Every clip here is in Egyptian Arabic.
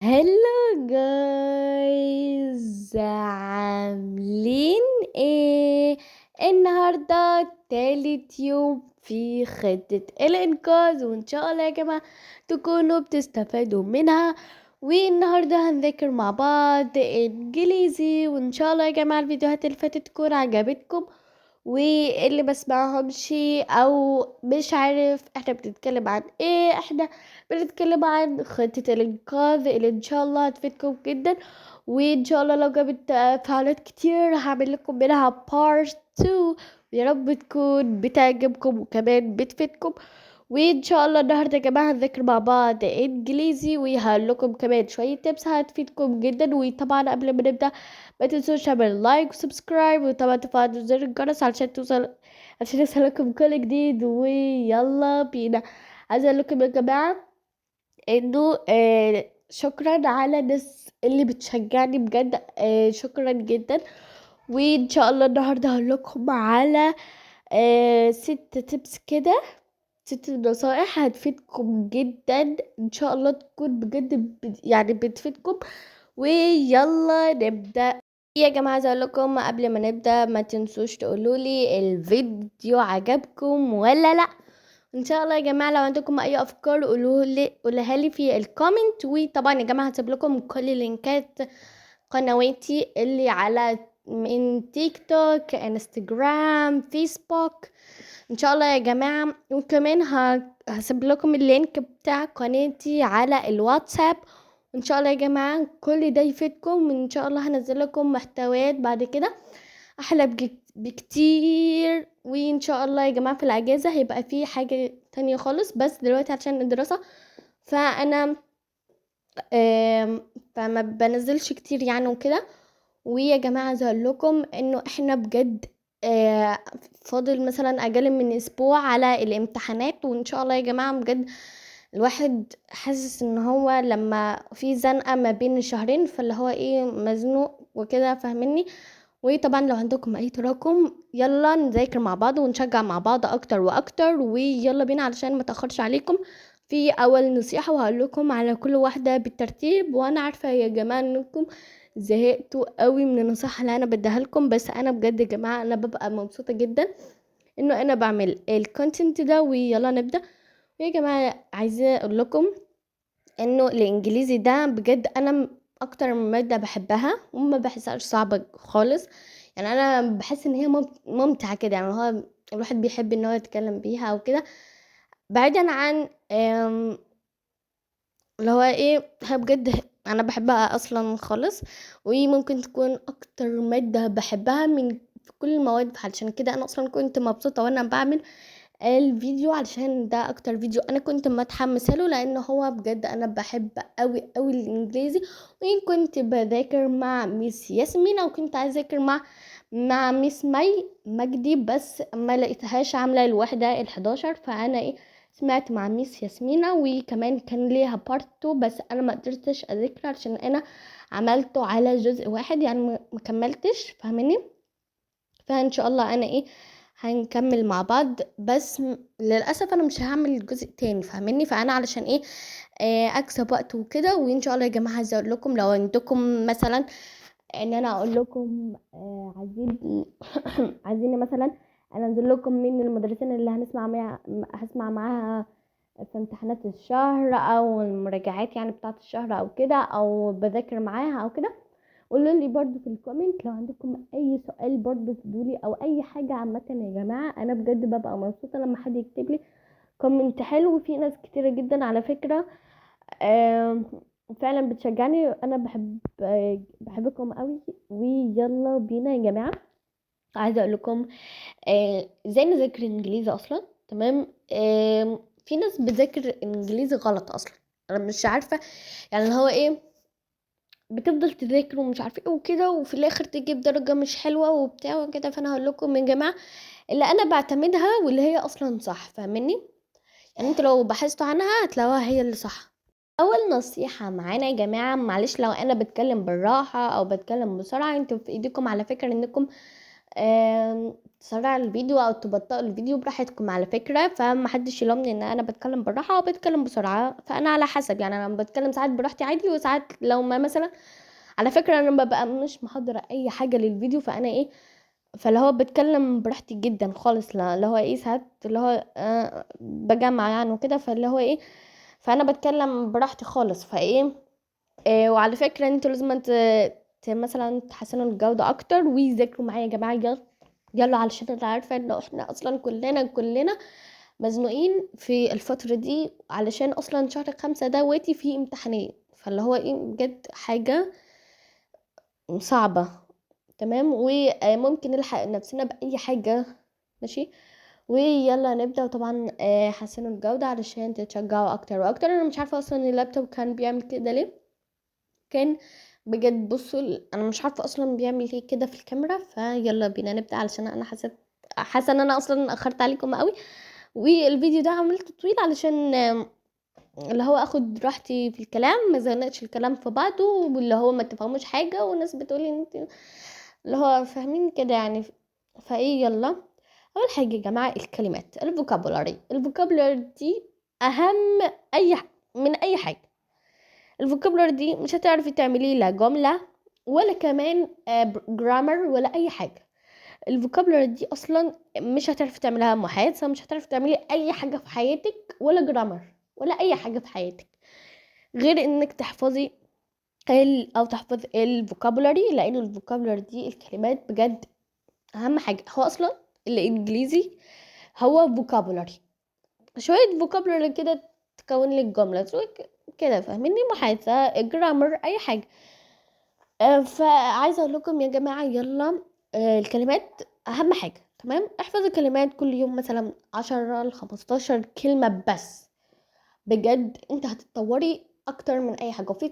Hello guys، عاملين ايه؟ النهارده تالت يوم في خطة الانقاذ، وان شاء الله يا جماعة تكونوا بتستفادوا منها. والنهارده هنذاكر مع بعض انجليزي، وان شاء الله يا جماعة الفيديوهات اللي فاتت تكون عجبتكم، واللي ما سمعهمش او مش عارف احنا بنتكلم عن ايه، احنا بنتكلم عن خطة الانقاذ اللي ان شاء الله هتفيدكم جدا. وان شاء الله لو جابت تفاعلات كتير هعمل لكم منها part 2، يا رب تكون بتعجبكم وكمان بتفيدكم. وان شاء الله النهارده يا جماعه هنذاكر مع بعض انجليزي، وهقول لكم كمان شويه tips هتفيدكم جدا. وطبعا قبل ما نبدا ما تنسوش تعملوا like و subscribe، وطبعا تفعلوا زر الجرس عشان يوصلكم كل جديد. ويلا بينا. عايزه اقول لكم يا جماعه انه شكرا على الناس اللي بتشجعني بجد، شكرا جدا. وان شاء الله النهارده هقول لكم على 6 tips كده، 6 نصائح هتفيدكم جدا ان شاء الله، تكون بجد بتفيدكم. ويلا نبدا يا جماعه. عايزه اقول لكم قبل ما نبدا ما تنسوش تقولوا لي الفيديو عجبكم ولا لا. ان شاء الله يا جماعه لو عندكم اي افكار قولوها لي في ال comment. وطبعا يا جماعه هسيب لكم كل لينكات قنواتي اللي على من تيك توك، انستجرام، فيسبوك ان شاء الله يا جماعه. وكمان هسيب لكم ال link بتاع قناتي على الواتساب. ان شاء الله يا جماعه كل ده يفيدكم، وان شاء الله هنزل لكم محتويات بعد كده احلى بكتير. وان شاء الله يا جماعه في الاجازه هيبقى في حاجه تانية خالص، بس دلوقتي عشان الدراسه فانا فما بنزلش كتير يعني وكده. ويا جماعه عايزه اقول لكم انه احنا بجد فاضل مثلا اقل من اسبوع على الامتحانات، وان شاء الله يا جماعه بجد الواحد حاسس ان هو لما في زنقه ما بين الشهرين فاللي هو ايه مزنوق وكده، فاهميني؟ وطبعا لو عندكم اي تراكم يلا نذاكر مع بعض ونشجع مع بعض اكتر واكتر. ويلا بينا علشان ما تاخرش عليكم في اول نصيحه، وهقول لكم على كل واحده بالترتيب. وانا عارفه يا جماعه انكم زهقتوا قوي من النصيحه اللي انا بديها لكم، بس انا بجد يا جماعه انا ببقى مبسوطه جدا انه انا بعمل ال content ده. ويلا نبدا يا جماعه. عايزه اقول لكم انه الانجليزي ده بجد انا اكتر ماده بحبها وما بحسهاش صعبه خالص، يعني انا بحس ان هي ممتعه كده، يعني هو الواحد بيحب ان هو يتكلم بيها او كده، بعيدا عن اللي هو ايه، هي بجد انا بحبها اصلا خالص، وممكن تكون اكتر ماده بحبها من كل المواد. علشان كده انا اصلا كنت مبسوطه وانا بعمل الفيديو، علشان ده اكتر فيديو انا كنت متحمسه له، لان هو بجد انا بحب قوي قوي الانجليزي. وكنت بذاكر مع Miss ياسمين، او كنت عايزه اذاكر مع Miss مي مجدي، بس ما لقيتهاش عامله الوحده ال11، فانا ايه سمعت مع Miss ياسمينة، وكمان كان ليها part 2 بس انا ما قدرتش اذاكر علشان انا عملته على جزء واحد، يعني ما كملتش، فاهميني؟ فان شاء الله انا ايه هنكمل مع بعض، بس للاسف انا مش هعمل الجزء التاني، فاهميني؟ فانا علشان ايه اكسب وقت وكده. وان شاء الله يا جماعه عايزه اقول لكم لو عندكم مثلا ان انا اقول لكم عايزين مثلا انا انزل لكم مين المدرسين اللي هسمع معاها في امتحانات الشهر او المراجعات يعني بتاعه الشهر او كده، او بذاكر معاها او كده، قولوا لي برضو في ال comment لو عندكم اي سؤال برضو فضولي او اي حاجه عامه يا جماعه. انا بجد ببقى مبسوطه لما حد يكتب لي comment حلو، وفي ناس كتيره جدا على فكره فعلا بتشجعني، انا بحبكم قوي. ويلا بينا يا جماعه. عايزه اقول لكم ازاي نذاكر انجليزي اصلا، تمام؟ في ناس بتذاكر انجليزي غلط اصلا، انا مش عارفه يعني اللي هو ايه، بتفضل تذاكر ومش عارفه ايه وكده، وفي الاخر تجيب درجه مش حلوه وبتاع وكده. فانا هقول لكم يا جماعه اللي انا بعتمدها واللي هي اصلا صح، فاهميني؟ يعني انتوا لو بحثتوا عنها هتلاقوها هي اللي صح. اول نصيحه معانا يا جماعه، معلش لو انا بتكلم بالراحه او بتكلم بسرعه، انتوا في ايديكم على فكره انكم تسرع الفيديو او تبطئ الفيديو براحتكم على فكرة، فمحدش يلومني ان انا بتكلم بالراحة او بتكلم بسرعة، فانا على حسب يعني، انا بتكلم ساعات براحتي عادي، وساعات لو ما مثلا على فكرة انا ببقى مش محضرة اي حاجة للفيديو، فانا ايه، فاللي هو بتكلم براحتي جدا خالص، لا اللي هو ايه ساعات اللي هو بجمع يعني وكده، فاللي هو ايه فانا بتكلم براحتي خالص. فايه وعلى فكرة انتوا لازم مثلا تحسنوا الجودة اكتر ويذاكروا معايا يا جماعة، يلا يلا، علشان انا عارفة ان احنا اصلا كلنا مزنوقين في الفترة دي، علشان اصلا شهر 5 ده واتي فيه امتحانات، فاللي هو ايه بجد حاجة صعبة. تمام، وممكن نلحق نفسنا بأي حاجة. ماشي، ويلا نبدأ. وطبعا حسنوا الجودة علشان تتشجعوا اكتر واكتر. انا مش عارفة اصلا اللابتوب كان بيعمل كده ليه، كان بجد بصوا انا مش عارفة اصلا بيعمل ايه كده في الكاميرا. فيلا بينا نبدأ، علشان انا حاسة ان انا اصلا اخرت عليكم قوي، والفيديو ده عملته طويل علشان اللي هو اخد راحتي في الكلام، ما زنقش الكلام في بعضه، واللي هو ما تفهموش حاجة والناس بتقولي انت اللي هو فاهمين كده يعني. فايه يلا، اول حاجة يا جماعة الكلمات، ال vocabulary. ال vocabulary دي اهم من اي حاجة. ال vocabulary دي مش هتعرفي تعملي لا جملة ولا كمان grammar ولا اي حاجة. ال vocabulary دي اصلا مش هتعرفي تعمليها محادثة، مش هتعرفي تعملي اي حاجة في حياتك، ولا grammar ولا اي حاجة في حياتك، غير انك تحفظي او تحفظ ال vocabulary، لان ال vocabulary دي الكلمات بجد اهم حاجة. هو اصلا الانجليزي هو vocabulary، شوية vocabulary كده تكون لك جملة كده، فاهميني؟ محادثة، grammar، اي حاجة. فعايزه اقول لكم يا جماعة يلا، الكلمات اهم حاجة. تمام، احفظوا الكلمات كل يوم مثلا 10 ل 15 كلمة بس، بجد انت هتتطوري اكتر من اي حاجة. وفي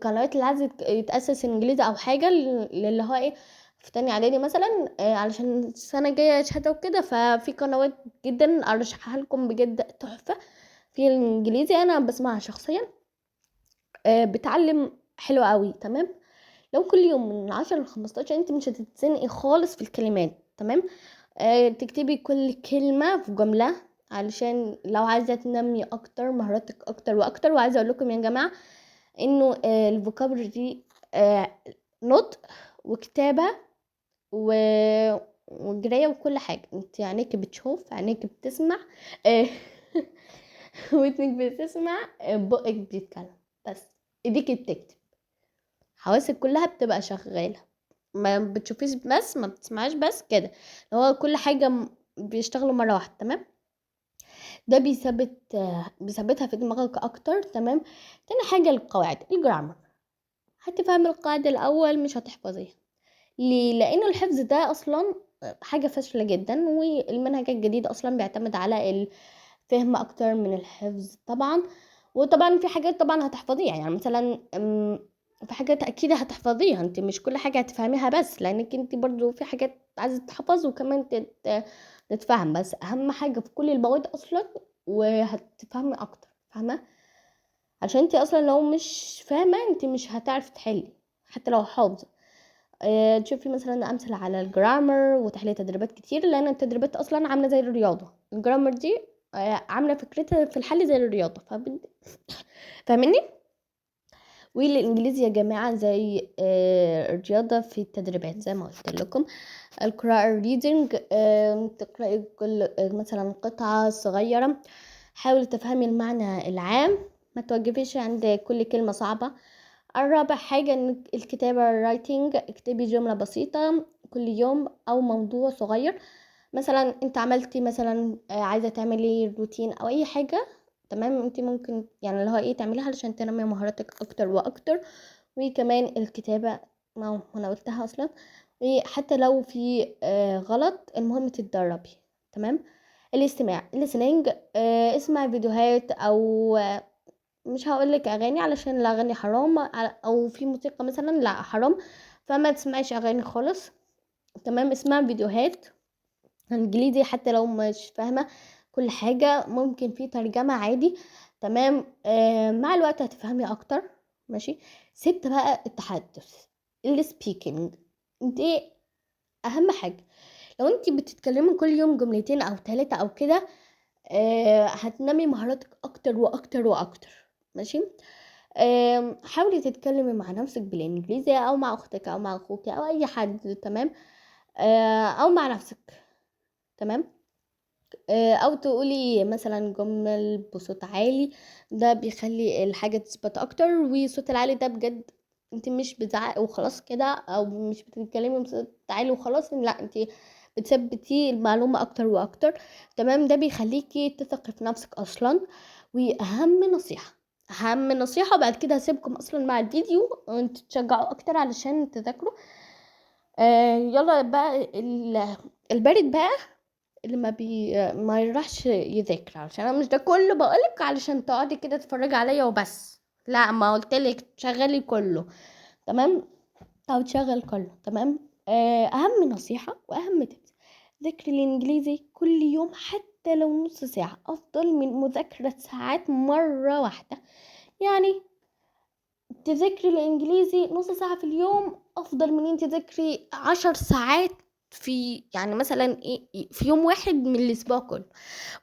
قنوات اللي عايزه يتاسس انجليزي او حاجة اللي هو ايه في تاني اعدادي مثلا، علشان السنة الجاية شهادة وكده، ففي قنوات جدا ارشحها لكم بجد تحفة في الانجليزي، انا بسمعها شخصيا، بتعلم حلو قوي. تمام، لو كل يوم من 10 ل 15 انت مش هتتزنقي خالص في الكلمات. تمام، تكتبي كل كلمة في جملة، علشان لو عايزه تنمي اكتر مهاراتك اكتر واكتر. وعايزه اقول لكم يا جماعة انه ال vocabulary دي نطق وكتابه وقرايه وكل حاجة. انت عينيك بتشوف، عينيك بتسمع، ودنك بتسمع، بقك بيتكلم، بس ايديك بتكتب، حواسك كلها بتبقى شغالة، ما بتشوفيش بس، ما بتسمعيش بس كده، هو كل حاجة بيشتغلوا مرة واحدة. تمام، ده بيثبتها في دماغك اكتر. تمام، تاني حاجة القواعد، ال grammar. هتفهمي القاعدة الاول، مش هتحفظيها. ليه؟ لانه الحفظ ده اصلا حاجة فاشلة جدا، والمنهج الجديد اصلا بيعتمد على الفهم اكتر من الحفظ طبعا. وطبعا في حاجات طبعا هتحفظيها، يعني مثلا في حاجات اكيد هتحفظيها، انت مش كل حاجة هتفهميها بس، لانك انت برضو في حاجات عايزه تتحفظ وكمان تتفهم، بس اهم حاجة في كل المواد اصلا وهتفهمي اكتر، فاهمه؟ عشان انت اصلا لو مش فاهمه انت مش هتعرفي تحلي حتى لو حافظه. تشوفي مثلا امثلة على ال grammar وتحلي تدريبات كتير، لان التدريبات اصلا عامله زي الرياضة. ال grammar دي عامله فكرتها في الحل زي الرياضة، فاهميني؟ والانجليزي يا جماعة زي الرياضة في التدريبات زي ما قلت لكم. القراءة ال reading، تقراي كل مثلا قطعه صغيرة، حاولي تفهمي المعنى العام، ما توقفيش عند كل كلمة صعبة. الرابع حاجة ان الكتابة ال writing، اكتبي جملة بسيطة كل يوم او موضوع صغير. مثلا انت عملتي مثلا، عايزه تعملي روتين او اي حاجة، تمام، انت ممكن يعني اللي هو ايه تعمليها علشان تنمي مهاراتك اكتر واكتر. وكمان الكتابة، ما هو انا قلتها اصلا، وحتى لو في غلط المهم تتدربي. تمام، الاستماع listening، اسمع فيديوهات او مش هقولك اغاني علشان الاغاني حرام، او في موسيقى مثلا لا حرام، فما تسمعيش اغاني خالص. تمام، اسمع فيديوهات انجليزي حتى لو مش فاهمه كل حاجة، ممكن في ترجمه عادي. تمام، مع الوقت هتفهمي اكتر. ماشي. 6 بقى التحدث ال speaking، دي اهم حاجة لو انت بتتكلمي كل يوم جملتين او 3 او كده، هتنمي مهاراتك اكتر واكتر واكتر. ماشي، حاولي تتكلمي مع نفسك بالانجليزي او مع اختك او مع اخوك او اي حد، تمام، او مع نفسك، تمام، او تقولي مثلا جمل بصوت عالي، ده بيخلي الحاجة تثبت اكتر. والصوت العالي ده بجد انت مش بتزعقي وخلاص كده، او مش بتتكلمي بصوت عالي وخلاص، لا انت بتثبتي المعلومة اكتر واكتر، تمام. ده بيخليكي تثقي في نفسك اصلا. واهم نصيحة، اهم نصيحة بعد كده هسيبكم اصلا مع الفيديو وانتوا تشجعوا اكتر علشان تذاكروا. يلا بقى البارد بقى اللي ما يروحش يذاكر، علشان انا مش ده كله بقولك علشان تقعدي كده تتفرجي عليا وبس، لا ما قلتلك تشغلي كله، تمام، او تشغل كله، تمام. اهم نصيحة واهم تبس، ذاكري الانجليزي كل يوم حتى لو نص ساعة، افضل من مذاكرة ساعات مرة واحدة. يعني تذاكري الانجليزي نص ساعة في اليوم افضل من انت تذاكري 10 ساعات في، يعني مثلا ايه، في يوم واحد من الاسبوع كله.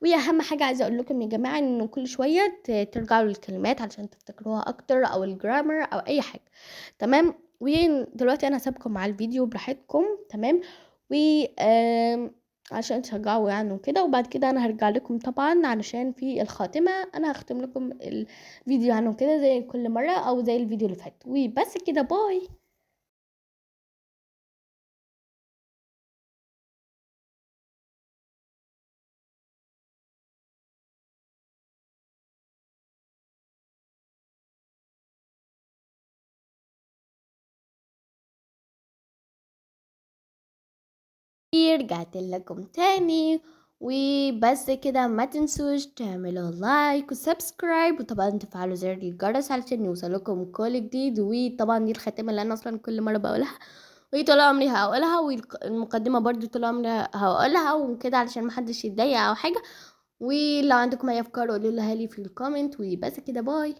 واهم حاجة عايزة اقول لكم يا جماعة انه كل شوية ترجعوا للكلمات علشان تفتكروها اكتر، او الجرامر او اي حاجة، تمام. ودلوقتي انا هسيبكم مع الفيديو براحتكم، تمام، و، عشان تشجعوا يعني وكده. وبعد كده انا هرجع لكم طبعا علشان في الخاتمة انا هختم لكم الفيديو يعني وكده زي كل مرة او زي الفيديو اللي فات. وبس كده، باي. رجعت لكم تاني. وبس كده، ما تنسوش تعملوا like و subscribe، وطبعا تفعلوا زر الجرس علشان يوصلكم كل جديد. وطبعا دي الخاتمة اللي انا اصلا كل مرة بقولها، وطول عمري هقولها، والمقدمة برضو طول عمري هقولها وكده علشان محدش يتضايق او حاجة. ولو عندكم اي افكار قولوا لها لي في ال comment. وبس كده، bye.